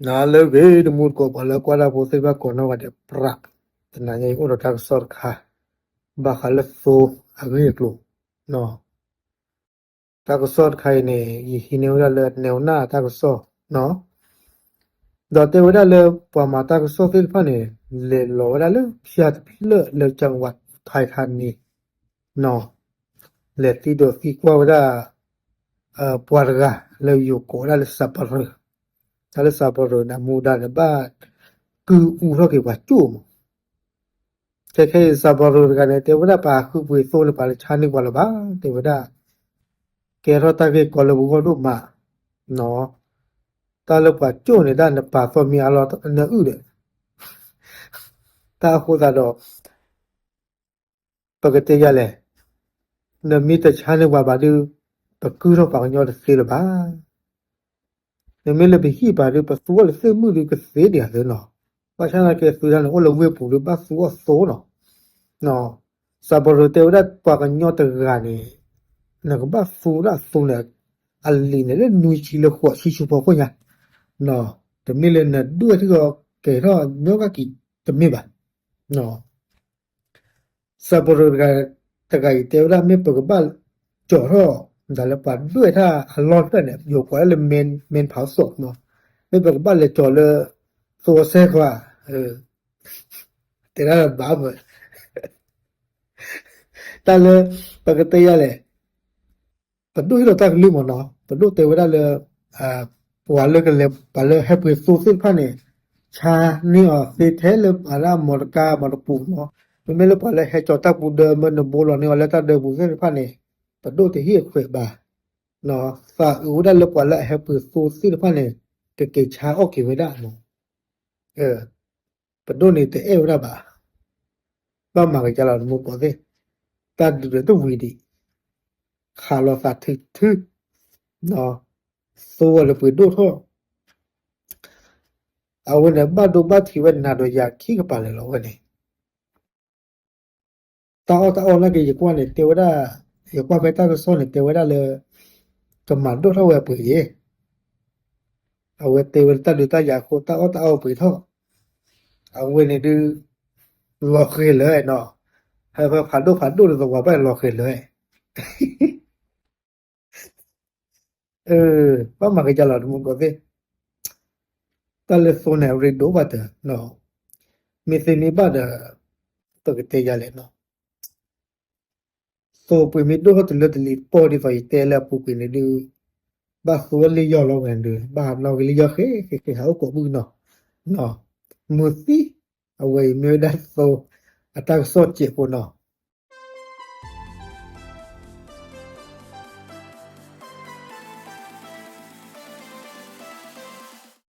နၤလၢအဂ့ၤ တမူတကိး ပှၤလၢကွၢ်တၢ်ဖိသ့ၣ်တဖၣ်ကိးနီၢ်ဂၤဒဲး ပြး, တနၤညါအံၤအိၣ်ဒီးတၢ်ကစီၣ်တခါ ဘၣ်ဃးလၢသိအဂ့ၢ်အကျိၤ, တၢ်ကစီၣ်တခါအံၤန့ၣ် ယဟံးန့ၢ်ဝဲဒၣ်လၢ နဲဝနၢ်တၢ်ကစီၣ်, ဒီးတဲဝဲဒၣ်လၢပှၤမၤတၢ်ကစီၣ်သ့ၣ်တဖၣ်န့ၣ် လဲၤလီၤဝဲဒၣ်လၢဖၠၣ်တဖျၢၣ်လၢ ကၠၣ်ဝး ထၢၣ်ခါန့ၣ် လဲၤသံဒိးသံကွၢ်ဝဲဒၣ် ပှၤတဂၤလၢယိၤကိးဝဲဒၣ်လၢစးပရၢ, တၢ်လၢစးပရၢန့ၣ် အမူဒါန့ၣ် ဘၣ်ကုၢ်အူထီၣ်က့ၤပှၤကၠိၣ်မး, ခဲခဲအံၤစးပရၢတဂၤန့ၣ် တဲဝဲဒၣ်ပှၤဃုပှ့ၤသိန့ၣ် ပှၤလၢဆါန့ၢ်ပှၤလၢၤဘၣ်, တဲဝဲဒၣ် ကဲထီၣ်တၢ်ဂ့ၢ်ကီလၢပဂီၢ်ဒိၣ်မး, တၢ်လၢပှၤကၠိၣ်န့ၣ်ဒၣ်နပာ်သီမံၤအါလီၤနအုၣ်ဒီး တၢ်အဃိသတးဒီး ပကတဲယၤလဲၣ်, နမ့ၢ်တဆါန့ၢ်ပှၤဘၣ်ဒုး ပကုၢ်ထီၣ်ပှၤကညီတသ့လၢၤဘၣ်. နမ့ၢ်လၢပဟံၣ်ပှၤဒုး ပသူအီၤလၢသ့ၣ်မုၣ်ဒုးကသ့ဒံးဧါသ့နီၤ, ဘၣ်ဆၣ်သနာ်က့သူတၢ်န့ၣ် အိၣ်လၢဝ့ၢ်ပူၤဒုး ဘၣ်သူအီၤသိနီၤ, စးပရၢတဲဝဲဒၣ်ပှၤကညီတဂၤန့ၣ် နကဘၣ်သူဒၣ်သူန့ၣ် အလံာ်န့ၣ်လၢနွံဆံလၢဃိးဆံဆူဖီခိၣ်ညါ, တမ့ၢ်လၢနဒွဲၣ်ထံၣ်ကီးကဲၤထီၣ်ညီကကံၤတမ့ၢ်ဘၣ်. စးပရၢတဂၤအံၤတဲဝဲဒၣ် မ့ၢ်ပကဘၣ်ကၠီၤထီၣ် ဒ်လၢပှၤဒွဲၣ်တၢ်အလီၢ်တဖျၢၣ်န့ၣ် ယိၤကိးဒၣ်လၢ manpower မး, မ့ၢ်ပကဘၣ်လဲၤကၠီၤလၢ သိအီၤစဲဃီဧါ, တဲဒၣ်ဘၣ်မး, တၢ်လၢ ပကတဲယၤလဲၣ် ပဒိၣ်ဟ့ၣ်လီၤတၢ်ကလုၢ်မးနီၤ, ပဒိၣ်တဲဝဲဒၣ်လၢ ပှၤလၢကလဲၤ ပှၤလၢဟဲပှ့ၤသိသ့ၣ်တဖၣ်န့ၣ် ဆါန့ၢ်အီၤသ့ထဲလၢပှၤလၢအမီတကါမီတပူၤနီၤ, မ့မ့ၢ်လၢပှၤလၢဟဲကၠီၤတၢ်ပူၤဒၢ မ့ၢ်နဘိလီၤန့ၢ်အီၤလၢတၢ်ဒၢပူၤသ့ၣ်တဖၣ်န့ၣ် ပဒိၣ်တဟ့ၣ်အခွဲးဘၣ်, သးအုးဝဲဒၣ်လၢပှၤလၢအဟဲပှ့ၤသိသ့ၣ်တဖၣ်န့ၣ် ကက့ၤဆါအီၣ်က့ၤဝဲဒၣ်မး ပဒိၣ်န့ၣ်တအဲၣ်ဝဲဒၣ်ဘၣ်, ဘၣ်မၤကစၢ်လီၤတမူတကိးသ့ၣ်, တၢ်ဒုးဒီးတဝံၤဒံး, ခးလီၤသးထုထု, သိအီၤလၢပှ့ၤဒိၣ်ထီၣ်, အဝဲန့ၣ်ဘၣ်ဒိဘၣ်ထံးဝဲနၤဒီးယၤခံကပၤလၢာ်လီၤဝဲန့ၣ်, တၢ်အီၣ်တၢ်အီနာ်က့ ယကွၢ်န့ၣ် တဲဝဲဒၣ်, ယကွၢ်ဖဲတၢ်ကစီၣ်န့ၣ် တဲဝဲဒၣ်လၢ ကမၤဒိၣ်ထီၣ်ဝဲအပှ့ၤယဲၢ် အဝဲတဲဝဲတၢ်ဒုးတၢ်ယၤအဃိ တၢ်အီၣ်တၢ်အီပှ့ၤထီၣ်, အဝဲန့ၣ်ဒုး လီၤဃဲၤလၢာ်နီၤ, ဟဲဖဲဖးဒိၣ်ဖးဒိၣ်လၢသဝီဘၣ်လီၤဃဲၤလၢာ် ဘၣ်မၤကစၢ်လီၤတမူတကိးသ့ၣ်, တၢ်လၢသိန့ၣ် အရ့ဒိၣ်ဘၣ်တၢ်, မ့ၢ်သ့မ့ၢ်ဘၣ်ဒီး ပကတဲယၤလဲၣ်နီၤ, သိပှ့ၤမ့ၢ်ဒိၣ်ထီၣ်တလၢတလံၤပီၢ်ဒ်သိးယတဲလၢအပူၤကွံာ်န့ၣ်ဒုး, ဘၣ်သိလၢယီၢ်လီၤဝဲဒုး ဘၣ်နီၣ်ဂ့ၤလၢယီၢ်ဃဲဃဲဃဲ ဟးအိၣ်ကိးဘုနီၤ, မုၢ်သံ, အဝဲအံၤမ့ၢ်ဝဲဒၣ်သိ အတၢ်ကစီၣ်စဲးဖိနီၤ,